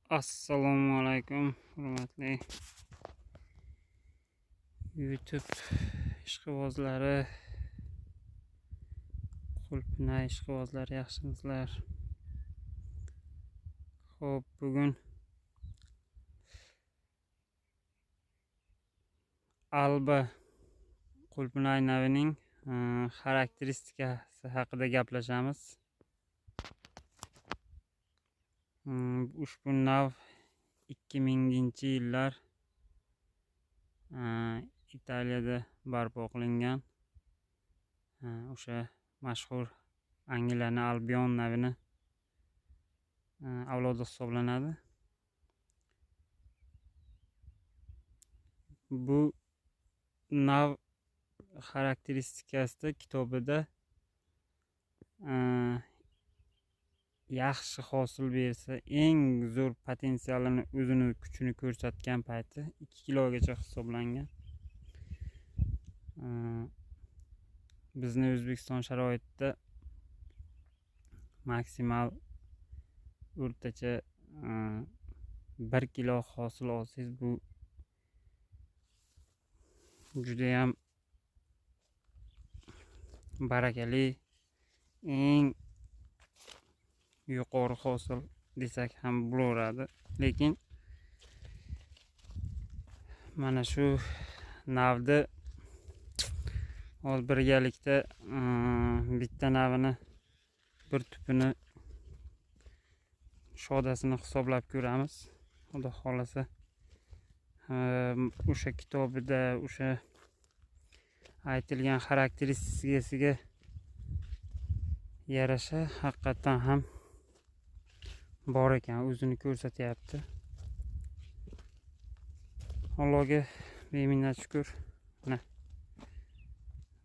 Assalomu alaykum hurmatli YouTube ishqibozlari, qulpinay ishqibozlari, yaxshimisizlar? Xo'p, bugun Alba qulpinay navining xarakteristikasi haqida gaplashamiz. Ushbu nav 2000-yillar Italiyada barpo qilingan. O'sha mashhur Angliyaning Albion navini avlodi hisoblanadi. Bu nav xarakteristikasida kitobida yaxshi hosil bersa, eng zo'r potensialini, o'zini kuchini ko'rsatgan payti 2 kilogacha hisoblangan. Bizni O'zbekiston sharoitida maksimal o'rtacha 1 kilo hosil olsangiz, bu juda ham barakali, eng yuqori hosil desak ham bo'laveradi. Lekin mana shu navni hozir birgalikda bitta navini, bir tupini shodasini hisoblab ko'ramiz. Xudo xolasa o'sha kitobida o'sha aytilgan xarakteristikasiga yarasha haqiqatdan ham bor ekan, o'zini ko'rsatyapti. Allohga beminnat shukr.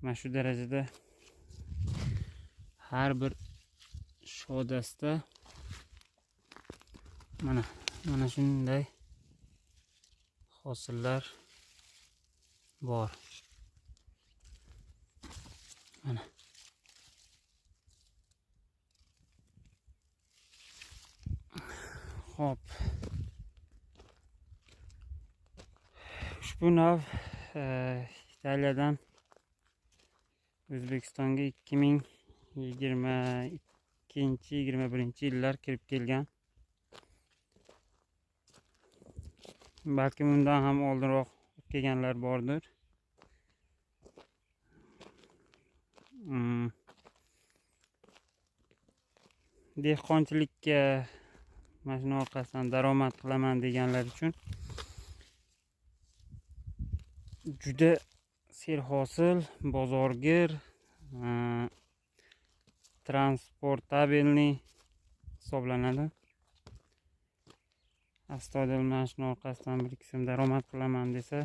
Mana shu darajada har bir shodasida mana shunday hosillar bor. Mana xo'p, ushbu nav Italiyadan O'zbekistonga 2022-21 yillar kirib kelgan. Balkim undan ham oldinroq kelganlar bordir. Dehqonchilikka mana shuni orqasidan daromad qilaman deganlar uchun juda serhosil, bozorgir, transportabelniy hisoblanadi. Astoydil mana shuni orqasidan bir ikki so'm daromad qilaman desa,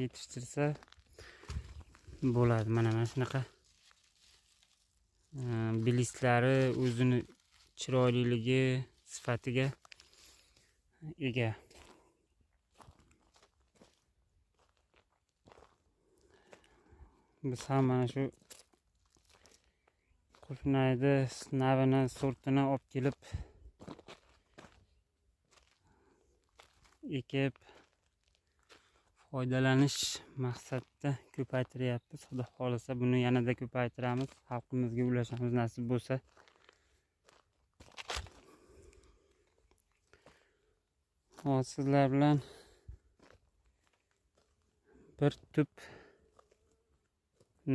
yetishtirsa bo'ladi. Mana shunaqa bilistlari o'zini chiroyliligi, sifatiga ega. Biz ham mana shu qulpinayni navini, sortini olib kelib ekib foydalanish maqsadida ko'paytiryapmiz. Xudo xolasa buni yanada ko'paytiramiz, xalqimizga ulashamiz nasib bo'lsa. Hozir sizlar bilan bir tup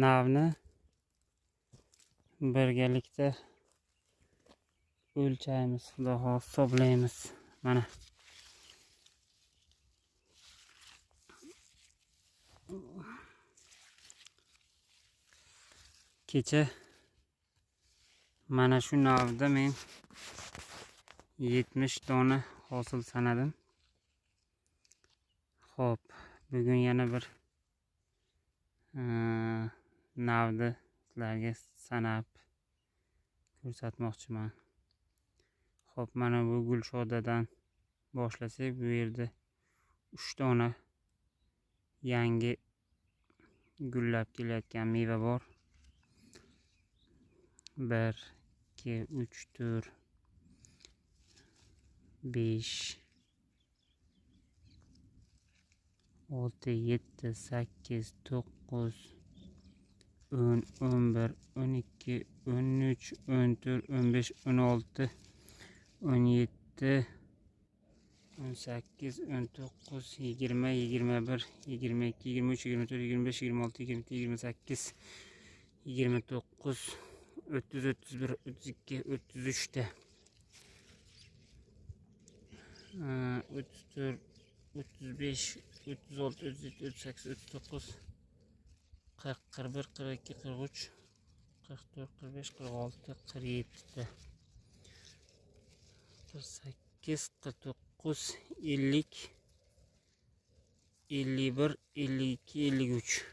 navni birgalikda o'lchaymiz, xudo xohlasa hisoblaymiz. Mana kecha mana shu navda men 70 dona hosil sanadim. Xo'p, bugun yana bir navni sizlarga sanab ko'rsatmoqchiman. Xo'p, mana bu gulshodadan boshlasak, bu yerda 3 dona yangi gullab kelayotgan meva bor. 1 2 3 4 5 6 7 8 9 10 11 12 13 14 15 16 17 18 19 20 21 22 23 24 25 26 27 28 29 30 31 32 33 ta, 34 35 36 37 38 39 40 41 42 43 44 45 46 47 ta, 48 49 50 51 52 53.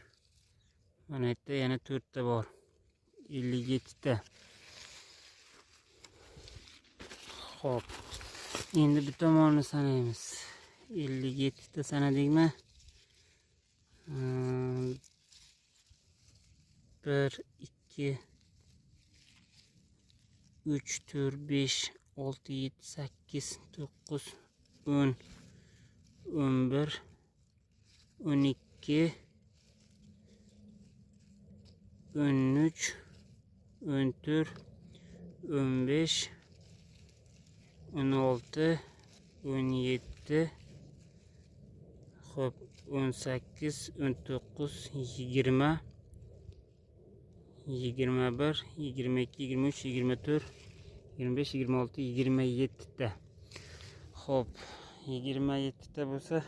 Mana yerda yana 4 ta bor. 57 ta. Xo'p, endi bu tomonni sanaymiz. 57 ta sanadikmi? 1 2 3 4 5 6 7 8 9 10 11 12 13 14 15 16 17, xo'p, 18 19 20 21 22 23 24 25 26 27 ta. Xo'p, 27 ta bo'lsa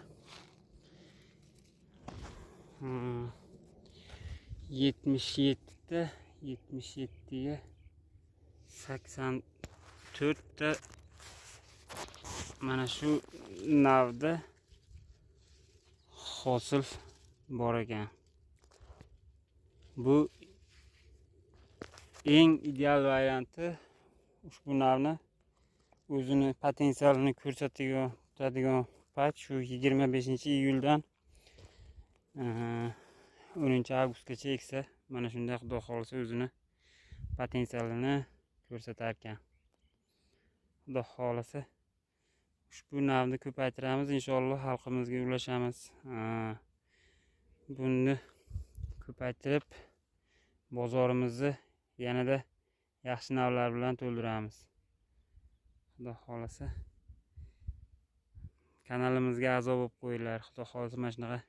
77 ta, 77 ga 84 ta mana shu navda hosil bor ekan. Bu eng ideal varianti. Ushbu navni o'zini potensialini ko'rsatadigan payt shu 25-iyuldan 10-avgustgacha eksa, mana shunday xudo xohlasa o'zini potensialini ko'rsatar ekan. Xudo xohlasa ushbu navni ko'paytiramiz, inshaalloh xalqimizga ulashamiz. Buni ko'paytirib bozorimizni yanada yaxshi navlar bilan to'ldiramiz. Xudo xohlasa kanalimizga a'zo bo'lib qo'yinglar. Xudo xohlasa mana shunaqa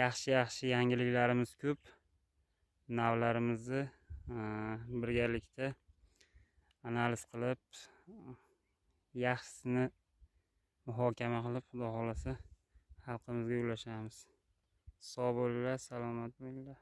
yaxshi yangiliklarimiz ko'p. Navlarimizni birgalikda analiz qilib, yaxshisini muhokama qilib, xudo xohlasa xalqimizga ulashamiz. Sog' bo'linglar, salomat bo'linglar.